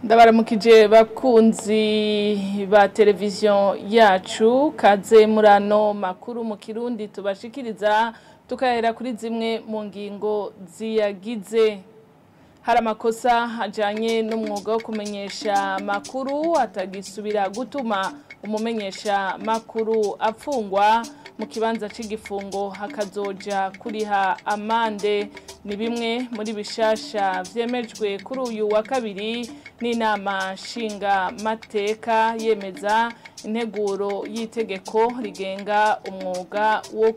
Ndabaramukije bakunzi ba televiziyo yacu kaze murano makuru mu Kirundi tubashikiriza tukahera kuri zimwe mu ngingo ziyagize. Hari amakosa ajanye n'umwuga wo kumenyesha makuru atagisubira gutuma umumenyesha makuru apfungwa mu kibanza c'igifungo hakazoja kuriha amande. Ni bimwe muri bishasha vyemejwe kuri uyu wa kabiri n'inama nshinga mateka yemeza integuro y'itegeko rigenga umwuga wo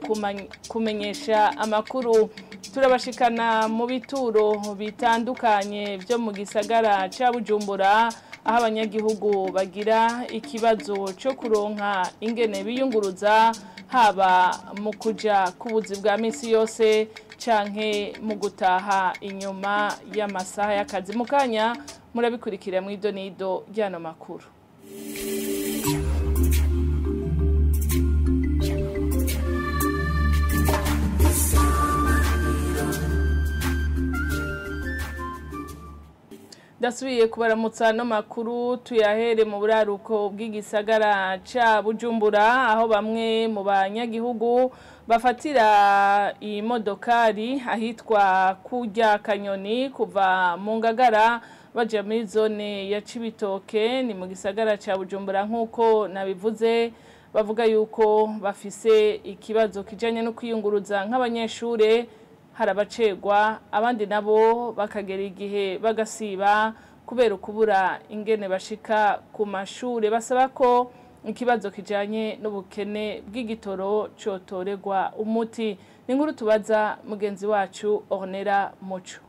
kumenyesha amakuru. Turabashikana mu bituro bitandukanye byo mu gisagara ca Bujumbura aho abanyagihugu bagira ikibazo cyo kuronka ingene biyunguruza haba mu kuja kubuzi bwa misi yose canke mu gutaha inyuma y'amasaha y'akazi. Mukanya murabikurikira mu idonido ryano makuru. Dasubiye kubaramutsa no makuru tuyahere mu buraruko bw'igisagara ca Bujumbura aho bamwe mu banyagihugu bafatira imodokari ahitwa Kurya Kanyoni kuva mu Ngagara baja muri zone ya Cibitoke ni mu gisagara ca Bujumbura. Nkuko nabivuze, bavuga yuko bafise ikibazo kijanye no kwiyunguruza nk'abanyeshure, harabacegwa abandi nabo bakagera igihe bagasiba kubera ukubura ingene bashika ku mashure. Basaba ko ikibazo kijanye n'ubukene bw'igitoro cotoregwa umuti. Ni inkuru tubaza mugenzi wacu Ornera Muco.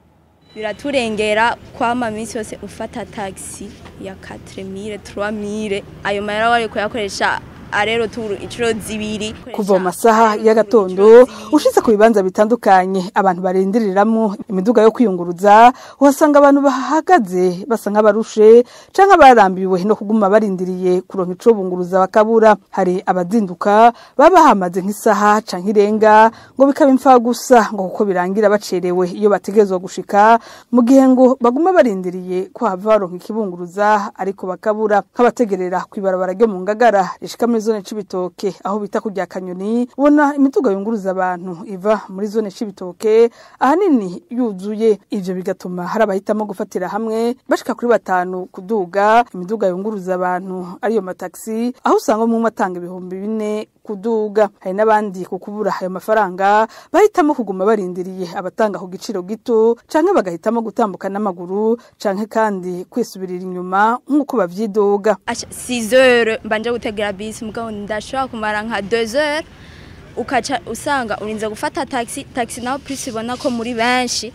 Biraturengera kwama minsi yose ufata taxi ya 4000 3000, ayo mahera wari kuyakoresha arero turu incuro zibiri. Kuva mu masaha y'agatondo ushitse ku bibanza bitandukanye abantu barindiriramwo imiduga yo kwiyunguruza, uhasanga abantu bahagaze basa nk'abarushe canke barambiwe no kuguma barindiriye kuronka ico bunguruza bakabura. Hari abazinduka baba hamaze nk'isaha canke irenga ngo bikaba imfa gusa, ngo kuko birangira bacerewe iyo bategerezwa gushika, mu gihe ngo baguma barindiriye ko hava baronka ikibunguruza ariko bakabura. Nk'abategerera kw'ibarabara ryo mu Ngagara rishika muri zone Cibitoke aho bita Kurya Kanyoni, ubona imiduga yunguruza abantu iva muri zone Cibitoke ahanini yuzuye. Ivyo bigatuma hari abahitamo gufatira hamwe bashika kuri batanu kuduga imiduga yunguruza abantu ariyo mataxi, aho usanga umwe atanga 4000 kuduga. Hari n'abandi kukubura ayo mafaranga bahitamo kuguma barindiriye abatanga ku giciro gito, canke bagahitamo gutambuka n'amaguru canke kandi kwisubirira inyuma nk'uko bavyidoga. 6 heures mbanje gutegera bisi, mugabo ndashobora kumara nka 2 heures, ukaca usanga urinze gufata taxi. Taxi naho plus ibona ko muri benshi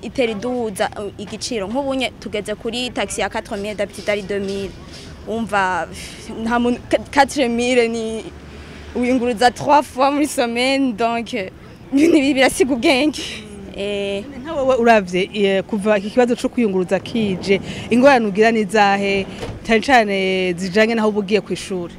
itera iduza igiciro. Nk'ubunye tugeze kuri taxi ya 4000, d'habitude ari 2000. Umva nta muntu 4000 ni uyunguruza 3 fois muri semaine, donc ibintu birasiga ubwenge. Nka wowe uravye kuva iki kibazo co kwiyunguruza kije, ingorane ugira nizahe cyane cyane zijanye naho ubugiye kw'ishuri?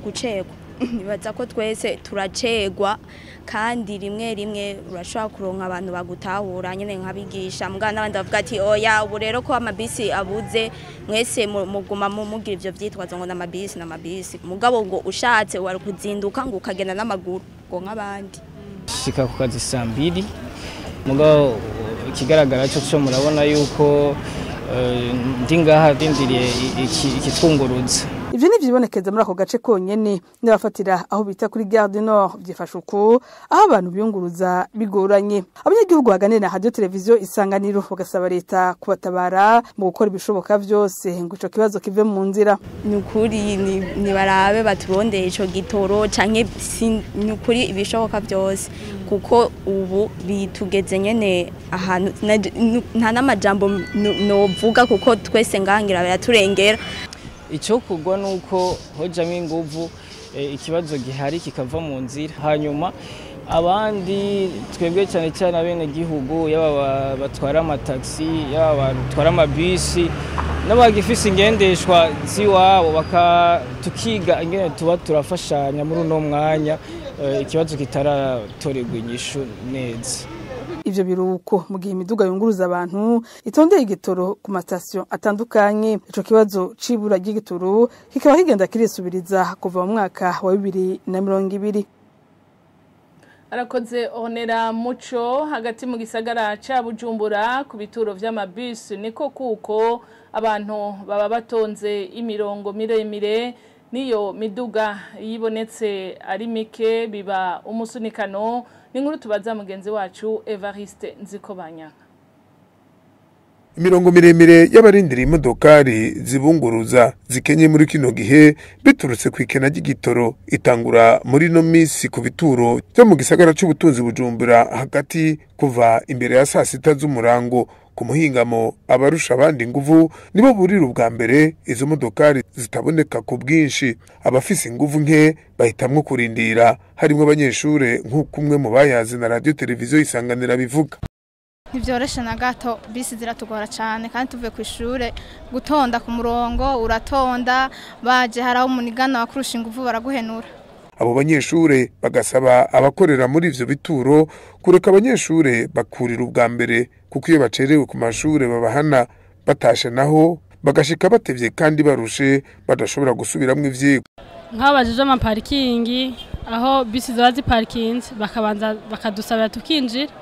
Gucegwa, nibaza ko twese turacegwa, kandi rimwe rimwe urashobora kuronka abantu bagutahura nyene nkabigisha, mugabo n'abandi bavuga ati oya ubu rero ko amabisi abuze mwese muguma mugira ivyo vyitwazo ngo n'amabisi n'amabisi, mugabo ngo ushatse wari kuzinduka ngo ukagenda n'amaguru ngo nk'abandi. Shika ku kazi saa mbiri, mugabo ikigaragara cyo cyo murabona yuko ndi ngaha ndindiriye ikitwunguruza. Ivyo ni vyibonekeza muri ako gace konyene n'abafatira aho bita kuri Gare du Nord vyifasha uko aho abantu biyunguruza bigoranye. Abanyagihugu baganira na radio televiziyo Isanganiro bagasaba leta kubatabara mu gukora ibishoboka vyose ngo ico kibazo kive mu nzira. Nukuri ni barabe baturondeye ico gitoro canke nukuri ibishoboka vyose, kuko ubu bitugeze nyene ahantu nta n'amajambo novuga, kuko twese ngangira biraturengera. Icyo kugwa nuko hojamo inguvu ikibazo gihari kikava mu nzira, hanyuma abandi twebwe cyane cyane abene gihugu yaba batwara amataxi yaba batwara amabisi n'abagifise ingendeshwa ziwabo tukiga ingene tuba turafashanya muri uno mwanya ikibazo kitaratorerwa inyishu neza. Ivyo biruko mu gihe imiduga yunguruza abantu itondeye igitoro ku masitasiyo atandukanye. Ico kibazo c'ibura ry'igitoro kikaba kigenda kirisubiriza kuva mu mwaka wa 2020. Arakoze Onera Muco. Hagati mu gisagara ca Bujumbura ku bituro vy'amabisi niko kuko abantu baba batonze imirongo miremire, niyo miduga yibonetse ari mike biba umusunikano. N'inkuru tubaza mugenzi wacu Evariste Nzikobanyanga. Imirongo miremire y'abarindira imodokari zibunguruza zikenye muri kino gihe biturutse ku ikena ry'igitoro itangura muri no misi ku bituro byo mu gisagara c'ubutunzi Bujumbura hagati kuva imbere ya saa sita z'umurango. Ku muhingamo abarusha abandi inguvu nibo burira ubwa mbere izo modokari zitaboneka ku bwinshi. Abafise inguvu nke bahitamwo kurindira, harimwo abanyeshure nk'uko umwe mu bayazi na radio televiziyo Isanganira bivuga. Ntibyoroshe na gato, bisi ziratugora cyane kandi tuvuye ku ishure gutonda ku murongo uratonda, baje hari aho umunigana wakurusha inguvu baraguhenura. Abo banyeshure bagasaba abakorera muri ivyo bituro kureka abanyeshure bakurira ubwa mbere, kuko iyo bacerewe ku mashure babahana, batashe naho bagashika batevye kandi barushe badashobora gusubiramwo ivyigwa. Nk'abajije amaparikingi aho bisi ziba ziparikinze bakabanza bakadusabira tukinjira.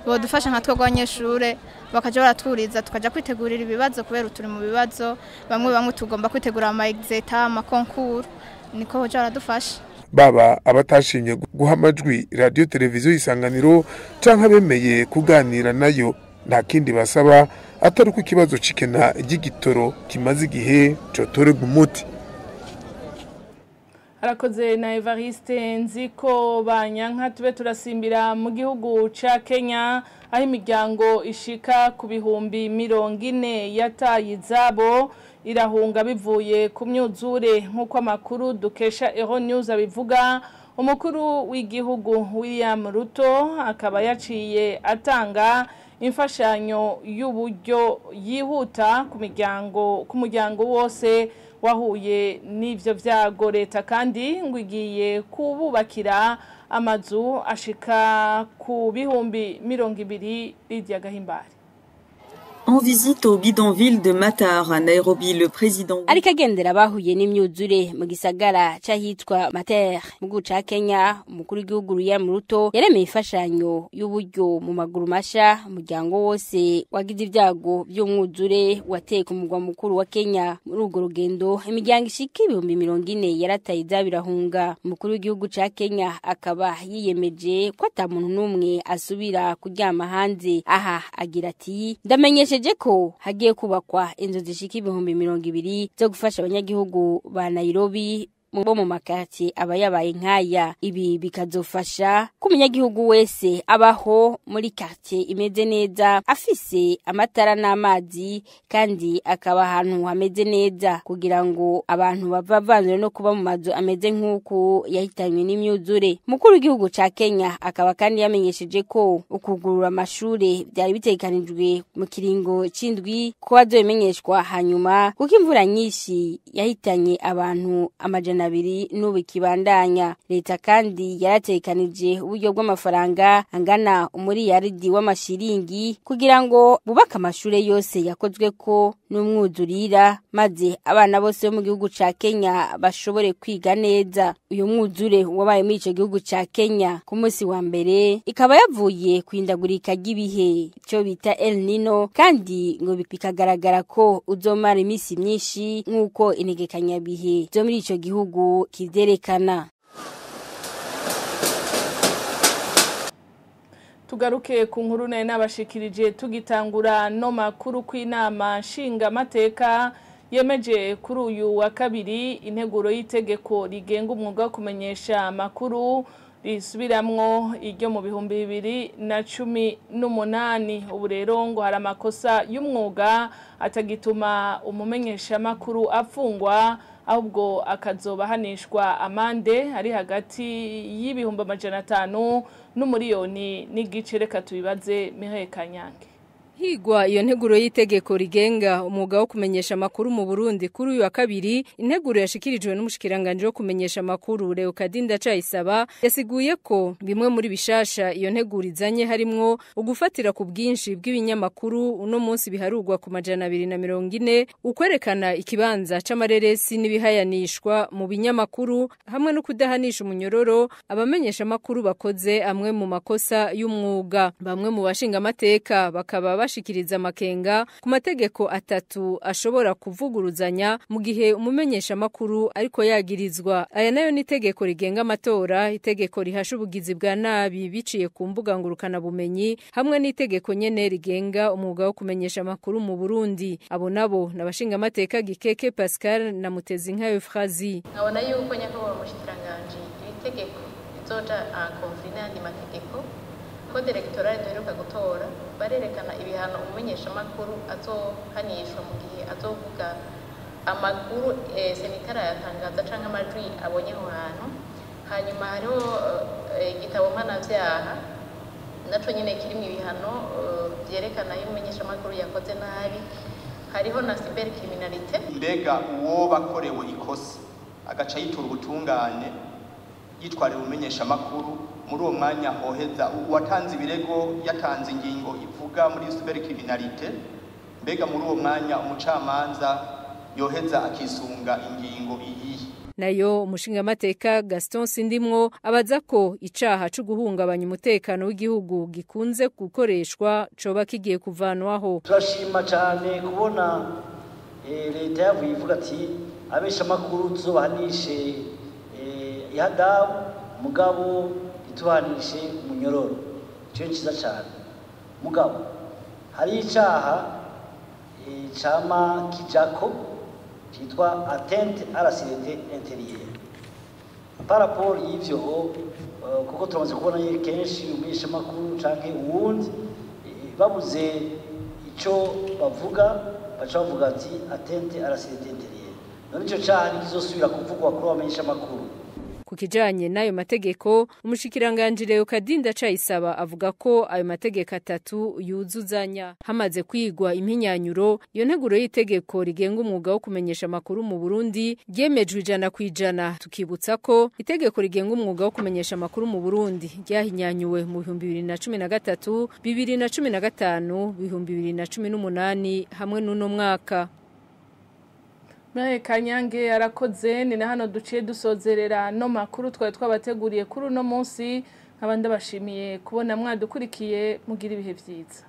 Bodufasha nka twebwe abanyeshure bakaja baraturiza tukaja kwitegurira ibibazo, kubera turi mu bibazo bamwe bamwe tugomba kwitegura ama exeta ama concours, niko boja baradufasha. Baba abatashimye guha amajwi radio televiziyo Isanganiro canke abemeye kuganira nayo nta kindi basaba atari uko ikibazo c'ikena ry'igitoro kimaze igihe cotorerwa umuti. Arakoze na Evariste Nziko Banyanka. Tube turasimbira mu gihugu ca Kenya aho imiryango ishika ku 40,000 yataye izabo irahunga bivuye ku myuzure, nk'uko amakuru dukesha Euro News abivuga. Umukuru w'igihugu William Ruto akaba yaciye atanga imfashanyo y'uburyo yihuta ku miryango ku muryango wose wahuye n'ivyo vyago. Leta kandi ngo igiye kububakira amazu ashika ku 20,000. Lydia Gahimbare. En visite au bidonville de Matar à Nairobi, le président ariko agendera bahuye n'imyuzure mu gisagara c'ahitwa Mater mu gihugu ca Kenya, umukuru w'igihugu William Ruto yaremeye imfashanyo y'uburyo mu maguru masha umuryango wose wagize ibyago by'umwuzure wateye ku mugwa mukuru wa Kenya. Muri urwo rugendo imiryango ishika 40,000 yarataye izabo irahunga. Umukuru w'igihugu ca Kenya akaba yiyemeje ko ata muntu n'umwe asubira kuryama hanze. Aha agira ati: ndamenyesheje ko hagiye kubakwa inzu zishika 20,000 zo gufasha abanyagihugu ba Nairobi bo mu makati aba yabaye nkaya. Ibi bikazofasha ko umunyagihugu wese abaho muri quartier imeze neza, afise amatara n'amazi kandi akaba ahantu hameze neza, kugira ngo abantu bavavanure no kuba mu mazu ameze nk'uko yahitanywe n'imyuzure. Mukuru w'igihugu ca Kenya akaba kandi yamenyesheje ko ukugurura amashure byari bitegekanijwe mu kiringo c'indwi ko bazobimenyeshwa hanyuma, kuko imvura nyinshi yahitanye abantu 200 n'ubu ikibandanya. Leta kandi yaratekanije uburyo bw'amafaranga angana umuriyaridi w'amashiringi kugira ngo bubake amashure yose yakozwe ko n'umwuzurira, maze abana bose bo mu gihugu ca Kenya bashobore kwiga neza. Uyu mwuzure wabaye muri ico gihugu ca Kenya ku munsi wa mbere ikaba yavuye kwindagurika ry'ibihe cyo bita El Nino, kandi ngo bikagaragara ko uzomara iminsi myinshi nk'uko integekanyabihe zo muri ico gihugu kizerekana. Tugaruke ku nkuru nayo nabashikirije tugitangura no makuru kw'inama nshingamateka yemeje kuri uyu wa kabiri integuro y'itegeko rigenga umwuga wo kumenyesha amakuru risubiramwo iryo mu 2018. Ubu rero ngo hari amakosa y'umwuga atagituma umumenyesha amakuru afungwa, ahubwo akazoba hanishwa amande ari hagati y'500,000 n'umuriyoni n'igice. Reka tubibaze Mireille Kanyange. Higwa iyo nteguro y'itegeko rigenga umwuga wo kumenyesha amakuru mu Burundi kuri uyu wa kabiri, integuro yashikirijwe n'umushikiranganje wo kumenyesha amakuru Leokadinda Ndacayisaba yasiguye ko bimwe muri bishasha iyo nteguro izanye harimwo ugufatira ku bwinshi bw'ibinyamakuru uno munsi biharugwa ku 240, ukwerekana ikibanza c'amareresi n'ibihayanishwa mu binyamakuru hamwe no kudahanisha umunyororo abamenyesha amakuru bakoze amwe mu makosa y'umwuga. Bamwe mu bashinga amateka bakaba bashikiriza amakenga ku mategeko atatu ashobora kuvuguruzanya mu gihe umumenyesha makuru ariko yagirizwa. Aya nayo ni itegeko rigenga amatora, itegeko rihasha ubugizi bwa nabi biciye ku mbuga ngurukana bumenyi hamwe n'itegeko nyene rigenga umwuga wo kumenyesha amakuru mu Burundi. Abo nabo nabashinga amateka Gikeke Pascal na Mutezinka Euphrasie. Nkabona yuko nyakubahwa mushikiranganje iri tegeko rizoja en conflit n'ayandi mategeko. Code electorale duheruka gutora barerekana ibihano umumenyeshamakuru azohanishwa mu gihe azovuga amakuru senitara yatangaza canke amajwi abonye aho hantu. Hanyuma hariho igitabo mpanavyaha naco nyene kirimwo ibihano vyerekana iyo umumenyeshamakuru yakoze nabi. Hariho na cybercriminalité. Mbega uwo bakorewe ikosa agaca yitura ubutungane yitwarira umumenyeshamakuru, muri uwo mwanya hoheza uwatanze ibirego yatanze ingingo ivuga muri cybercriminalité, mbega muri uwo mwanya umucamanza yoheza akisunga ingingo iyihe? Nayo umushingamateka Gaston Sindimwo abaza ko icaha co guhungabanya umutekano w'igihugu gikunze gukoreshwa coba kigiye kuvanwaho. Turashima cyane kubona leta yavuye ivuga ati abesha makuru tuzobahanishe ihadabu mugabo itubahanishe umunyororo. Ico ni ciza cyane. Mugabo hari icaha cama kijako cyitwa atteinte à la sécurité intérieure. Par rapport y'ivyo, kuko turamaze kubona kenshi umumenyeshamakuru canke uwundi babuze ico bavuga baca bavuga ati atteinte à la sécurité intérieure. None ico caha ntikizosubira kuvugwa kuri abamenyeshamakuru. Ku kijanye n'ayo mategeko, umushikiranganje Leokadinda Ndacayisaba avuga ko ayo mategeko atatu yuzuzanya. Hamaze kwigwa impinyanyuro, iyo nteguro y'itegeko rigenga umwuga wo kumenyesha amakuru mu Burundi ryemejwe 100%. Tukibutsa ko itegeko rigenga umwuga wo kumenyesha amakuru mu Burundi ryahinyanyuwe mu 2013, 2015, 2018 hamwe n'uno mwaka. Mwae Kanyange arakoze. Ni na hano duciye dusozerera no makuru twari twabateguriye kuri uno munsi. Nkaba ndabashimiye kubona mwadukurikiye, mugira ibihe vyiza.